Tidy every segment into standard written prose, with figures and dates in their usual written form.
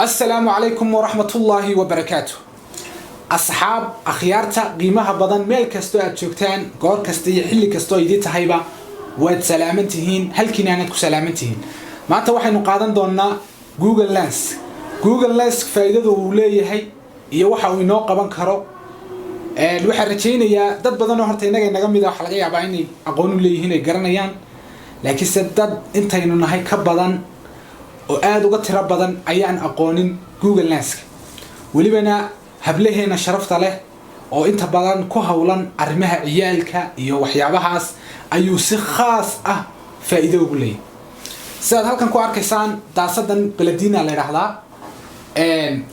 Asalaamu calaykum waraxmatullaahi wabarakaatu. Asxaab, akhyaarta qiimaha badan, meel kastoo aad joogtaan, goor kasta iyo xilli kastoo idii tahayba, waad salaaman tihiin, halkiina aanaad ku salaaman tihiin. Maanta waxaynu qaadan doonaa Google Lens. Google Lens faa'iidada uu leeyahay iyo waxa uu inoo qaban karo. Waxaan rajaynayaa dad badan oo horta innaga inaga mid a waxaa laga yaabaa inay aqoon u leeyihiin, ay garanayaan, laakiinse dad intaynu nahay ka badan oo aada uga tiro badan ayaan aqoonin Google Lenska. Welibana hablaheena sharafta leh oo inta badan ku howlan arrimaha ciyaalka iyo waxyaabahaas ayuu si khaas ah faa'iido ugu leeyahay. Sidaad halkan ku arkaysaan, daasadan Baladina la idhaahdaa.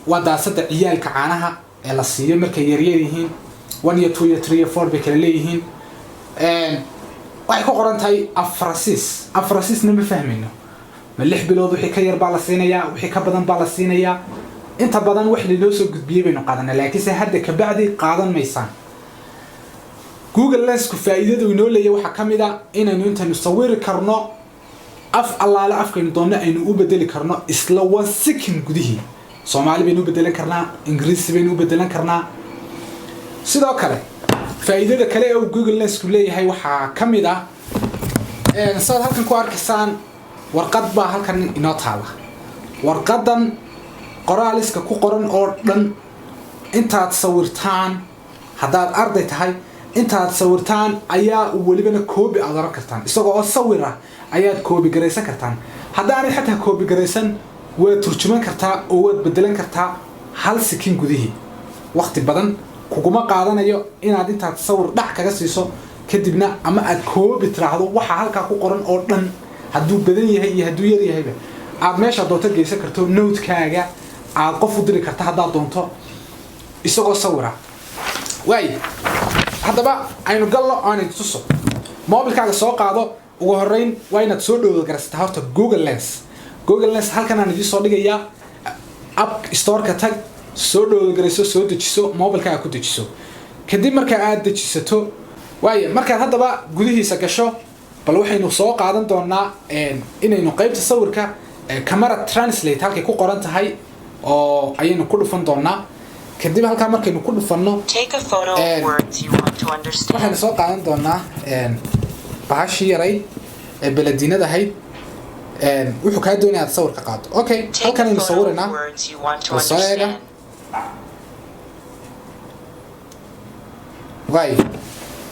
Waa daasada ciyaalka caanaha ee la siiyo markay yaryar yihiin. 1 iyo 2 iyo 3 iyo 4 bay kala leeyihiin. Waxay ku qoran tahay afrasis. Afrasisna ma fahmayno. Ma 6 bilood wixii ka yar baa la siinayaa? Wixii ka badan baa la siinayaa? Inta badan wax linoo soo gudbiyey baynu qaadanaa, laakiinse hadda kabacdi qaadan maysaan. Google Lensku faa'iidadu inoo leeyahay waxaa ka mid a inaynu intaynu sawiri karno af allaale afkaynu doonno aynu u bedeli karno isla one second gudihii. Soomaali baynu u bedelan karnaa, Ingiriisi baynu u bedelan karnaa. Sidoo kale, faa'iidada kale ee uu Google Lensku leeyahay waxaa ka mid ah, sidaad halkan ku arkaysaan, warqad baa halkan inoo taala. Warqadan qoraaliska ku qoran oo dhan intaad sawirtaan, haddaad arday tahay, intaad sawirtaan ayaa welibana copy aad oran kartaan. Isagoo oo sawir ah ayaad copy garaysan kartaan. Haddaanad xataa copy garaysan, waad turjuman kartaa oo waad bedelan kartaa hal second gudihii. Waqti badan kuguma qaadanayo inaad intaad sawir dhac kaga siiso, kadibna ama aad copy tiraahdo, waxa halkaa ku qoran oo dhan, hadduu badan yahay iyo hadduu yar yahayba, aad meesha doonto geysan karto, notekaaga aad qof u diri karta haddaad doonto isagoo sawira. Waay, haddaba aynu gallo, aanay tuso. Mobilkaaga soo qaado. Ugu horreyn waa inaad soo download garaysataa horta Google Lens. Google Lens halkan aan idiin soo dhigayaa. App Storeka tag, soo download garayso, soo dejiso, mobilkaaga ku dejiso. Kadib marka aad dejisato, waaye, markaad haddaba gudihiisa gasho, bal waxaynu soo qaadan doonaa inaynu qaybta sawirka, camera translate halkay ku qoran tahay oo ayaynu ku dhufan doonaa. Kadib halkaa markaynu ku dhufanno, Take a photo of words you want to understand. waxaynu soo qaadan doonaa bahashii yarayd ee Baladinada ahayd. Wuxuu kaa doonaya aad sawirka qaado. Okay, Take a halkanaynu photo of sawirinaa. words you want to Bal soo eega. understand. Waay,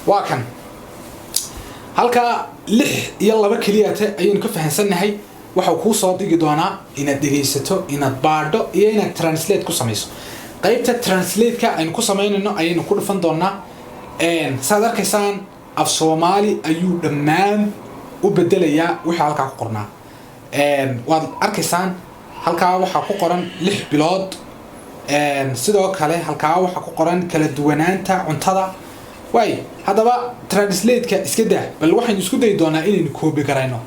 waa kan. Halkaa 6 iyo 2 keliyata ayaynu ka fahansannahay. Waxau kuu soo dhigi doonaa inaad dhegaysato, inaad baadho iyo inaad translate ku samayso. Qaybta translate-ka aynu ku samaynayno ayaynu ku dhufan doonaa. Saad arkaysaan, af Soomaali ayuu dhammaan u bedelayaa wixii halkaa ku qornaa. Waad arkaysaan, halkaa waxaa ku qoran 6 bilood. Sidoo kale halkaa waxaa ku qoran kala duwanaanta cuntada. Waay, haddaba translate-ka iska daa. Bal waxaynu isku dayi doonaa inaynu copy garayno.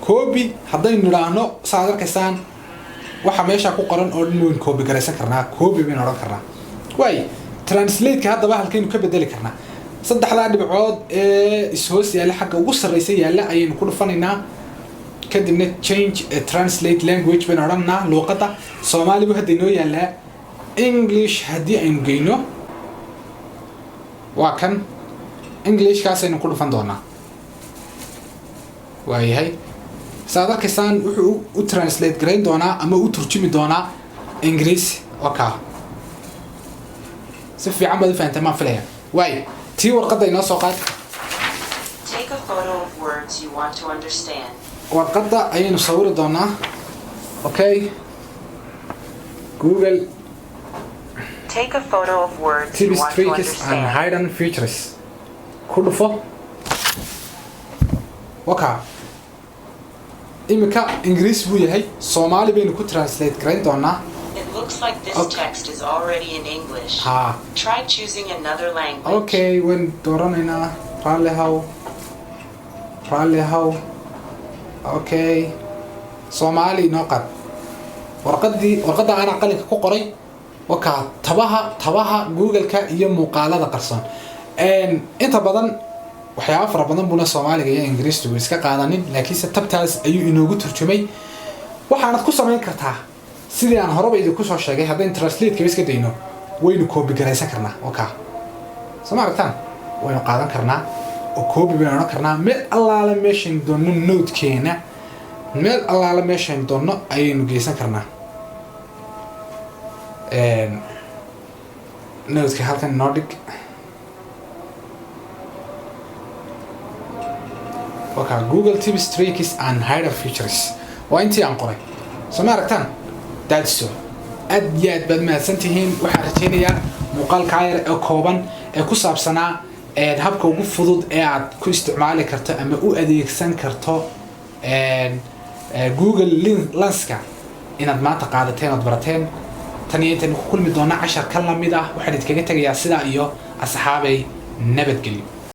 Copy haddaynu nidhaahno, saad arkaysaan, waxa meesha ku qoran oo dhan waynu copy garaysan karnaa, copy baynu odhan karnaa. Waay, translate-ka haddaba halkaynu ka bedeli karnaa? Saddexdaa dhibcood ee is-hoos yaalla, xagga ugu sarreysa yaalla, ayaynu ku dhufanaynaa. Kadibna change translate language baynu odhanaa. Luuqadda Soomaaligu hadda inoo yaallaa. English haddii aynu geyno, waa kan, Englishkaasaynu ku dhufan doonaa. Waayahay, saad arkaysaan, wuxuu u translate garayn doonaa ama u turjumi doonaa Ingiriisi. Okay, si fiican baad u fahantay maan filaya. Waay, tii warqadda inoo soo qaad. Take a photo of words you want to understand. Warqadda ayaynu sawiri doonaa. Okay, Google. Take a photo of words you tips, want to tricks and understand. hidden features ku dhufo. Waka, imika Ingiriis buu yahay, Soomaali baynu ku translate garayn doonaa. It looks like this text is already in English. Ha. Try choosing another language. Okay, waynu dooranaynaa. Raalli haw, raalli haw. Okay, Soomaali inoo qad. Warqadii, warqadda aanaa qalinka ku qoray. Wakaa tabaha Google-ka iyo muuqaalada qarsoon. Inta badan waxyaaba fara badan buuna Soomaaliga iyo Ingiriistu iska qaadanin, laakiinse tabtaas ayuu inoogu turjumay. Waxaanad ku samayn kartaa Sidii aan horeba idinku soo sheegay, haddaynu translate-ka iska dayno, waynu copy garaysan karnaa. Okay, soo ma aragtaan? Waynu qaadan karnaa oo copy baynu odhan karnaa. Meel allaale meeshaynu doonno, note-keena meel allaale meeshaynu doonno ayaynu geysan karnaa. Note-ka halkan inoo dhig. Okay, Google tips, tricks and hidden features waa intii aan qoray. Soo ma aragtaan? That's all. Aad iyo aad baad mahadsan tihiin. Waxaan rajaynayaa muuqaalkaa yar ee kooban ee ku saabsanaa habka ugu fudud ee aad ku isticmaali karto ama u adeegsan karto Google Lenska inaad maanta qaadateen ood barateen. Tan iyo intaynu ku kulmi doona cashar ka lamid ah, waxaan idinkaga tegayaa sidaa iyo asxaabay, nabadgelyo.